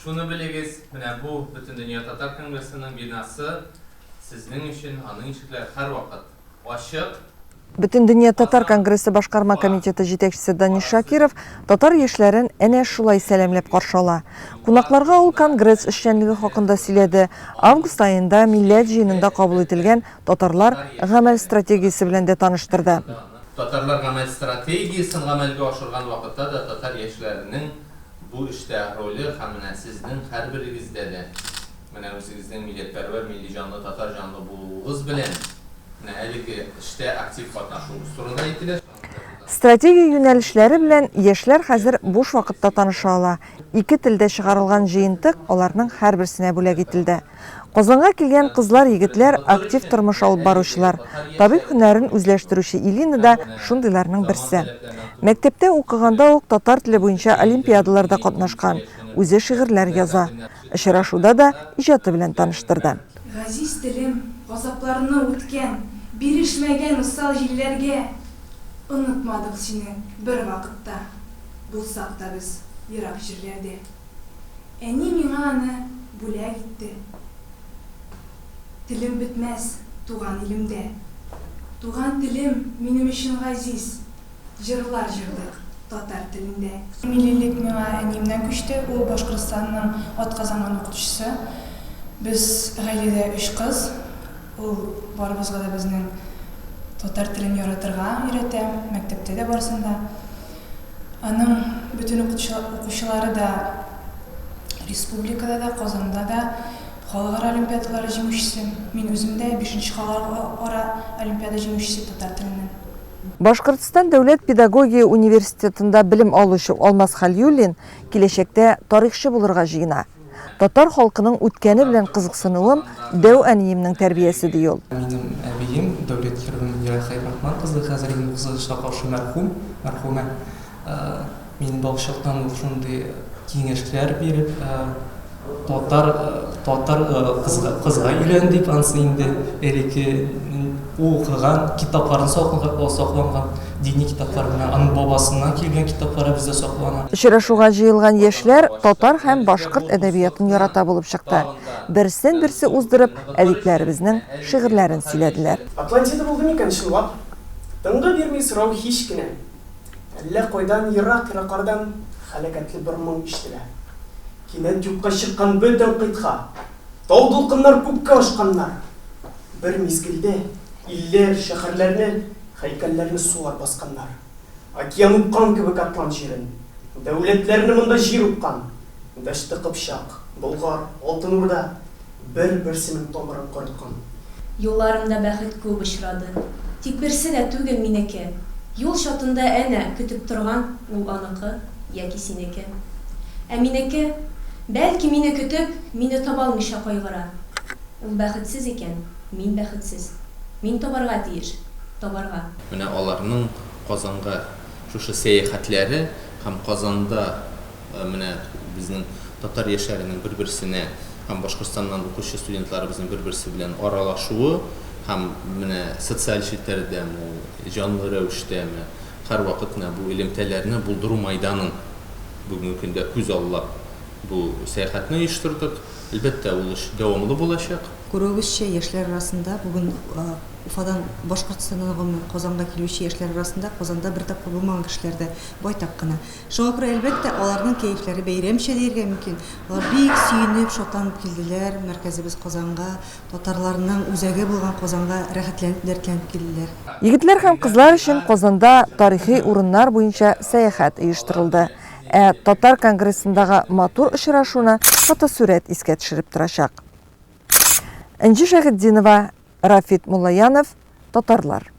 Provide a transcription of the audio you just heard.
Шуны белегез, менә бу Бөтендөнья татар конгрессының бинасы сезнең өчен, аның ишекләре һәрвакыт ачык. Бөтендөнья татар конгрессы башкарма комитеты җитәкчесе Данис Шакиров татар яшьләрен әнә шулай сәламләп каршы ала. Кунакларга ул конгресс эшчәнлеге хакында сөйләде, август аенда Милләт җыенында кабул ителгән Татарлар гамәл стратегиясе белән дә таныштырды. Татарлар гамәл стратегиясен гамәлгә ашырган вакытта да татар яшьләренең бу эштә роле һәм менә сезнең һәрберегездә дә менә үзегезнең милләтпәрвәр, милли җанлы, татар җанлы булуыгыз белән менә әлеге эштә актив катнашуыгыз турында әйтелә. Стратегия юнәлешләре белән яшьләр хәзер буш вакытта таныша ала. Ике телдә чыгарылган җыентык аларның һәрберсенә бүләк ителде. Казанга килгән кызлар-егетләр актив тормыш алып баручылар. Табиб һөнәрен үзләштерүче Илина да шундыйларның берсе. Мәктәптә укыганда ук татар теле буенча олимпиадаларда катнашкан, үзе шигырьләр яза. Очрашуда да иҗаты белән таныштырды. Газиз телем, газапларны үткән, Бирешмәгән усал җилләргә. Онытмадык сине бервакытта, Булсак та без ерак җирләрдә. Әни миңа аны бүләк итте. Телем бетмәс туган илемдә. Туган телем минем өчен газиз. Җырлар җырлыйк татар телендә. Миллилек миңа әниемнән күчте, ул Башкортстанның атказанган укытучысы. Без гаиләдә өч кыз, ул барыбызга да безнең татар телен яратырга өйрәтә, мәктәптә дә барысын да. Аның бөтен укучылары да республикада да, Казанда да халыкара олимпиадалары җиңүчесе. Мин үзем дә бишенче халыкара олимпиада җиңүчесе татар теленнән. Башкортстан дәүләт педагогия университетында белем алучы Алмаз Хәлиуллин киләчәктә тарихчы булырга җыена. Татар халкының үткәне белән кызыксынуым дәү әниемнең тәрбиясе, ди ул. Минем әбием, Дәүләткирова Мөнирә Хәйбрахман кызы, хәзер инде кызганычка каршы мәрхүм, мәрхүмә. Мин балачактан ук шундый киңәшләр биреп, татар татар кызга кызга өйлән дип, анысы инде элекке ул укыган китапларын сакланган, дини китаплар белән, аның бабасыннан килгән китаплары бездә саклана. Очрашуга җыелган яшьләр татар һәм башкорт әдәбиятын ярата булып чыкты. Берсен-берсе уздырып, әдипләребезнең шигырьләрен сөйләделәр. Атлантида булды микән чынлап? Тынгы бирми сорау һич кенә. Әллә кайдан ерак-ераклардан һәлакәтле бер моң ишетелә. Кинәт юкка чыккан бөтен кыйтга. Тау-дулкыннар күккә ашканнар. Бер мизгелдә илләр, шәһәрләрне, һәйкәлләрне сулар басканнар. Океан упкан кебек Атлант җирен. Дәүләтләрне монда җир упкан. Дәште Кыпчак, Болгар, Алтын Урда бер-берсенең тамырын корыткан. Юлларымда бәхет күп очрады. Тик берсе дә түгел минеке. Юл чатында әнә, көтеп торган, ул аныкы, яки синеке. Ә минеке, бәлки, мине көтеп, мине табалмыйча кайгыра. Ул бәхетсез икән, мин бәхетсез. Мин табарга тиеш, табарга. Менә аларның Казанга шушы сәяхәтләре һәм Казанда Менә безнең татар яшьләренең бер-берсенә һәм Башкортстаннан укучы студентларыбызның бер-берсе белән аралашуы һәм менә социаль челтәрдәме ул, җанлы рәвештәме, һәрвакыт менә бу элемтәләрне булдыру майданын бүгенге көндә күз аллап бу сәяхәтне оештырдык. Әлбәттә, ул эш дәвамлы булачак. Күрүебезчә, яшьләр арасында бүген Уфадан, Башкортстаннан, гомумән, Казанга килүче яшьләр арасында Казанда бер тапкыр булмаган кешеләр дә байтак кына. Шуңа күрә, әлбәттә, аларның кәефләре бәйрәмчә дияргә мөмкин. Алар бик сөенеп, шатланып килделәр мәркәзебез Казанга, татарларның үзәге булган Казанга рәхәтләнеп, дәртләнеп килделәр. Егетләр һәм кызлар өчен Казанда тарихи урыннар буенча сәяхәт оештырылды. Ә Татар конгрессындагы матур очрашуны фотосурәт искә төшереп торачак. Энҗе Шәйхетдинова, Рафит Муллаянов, Татарлар.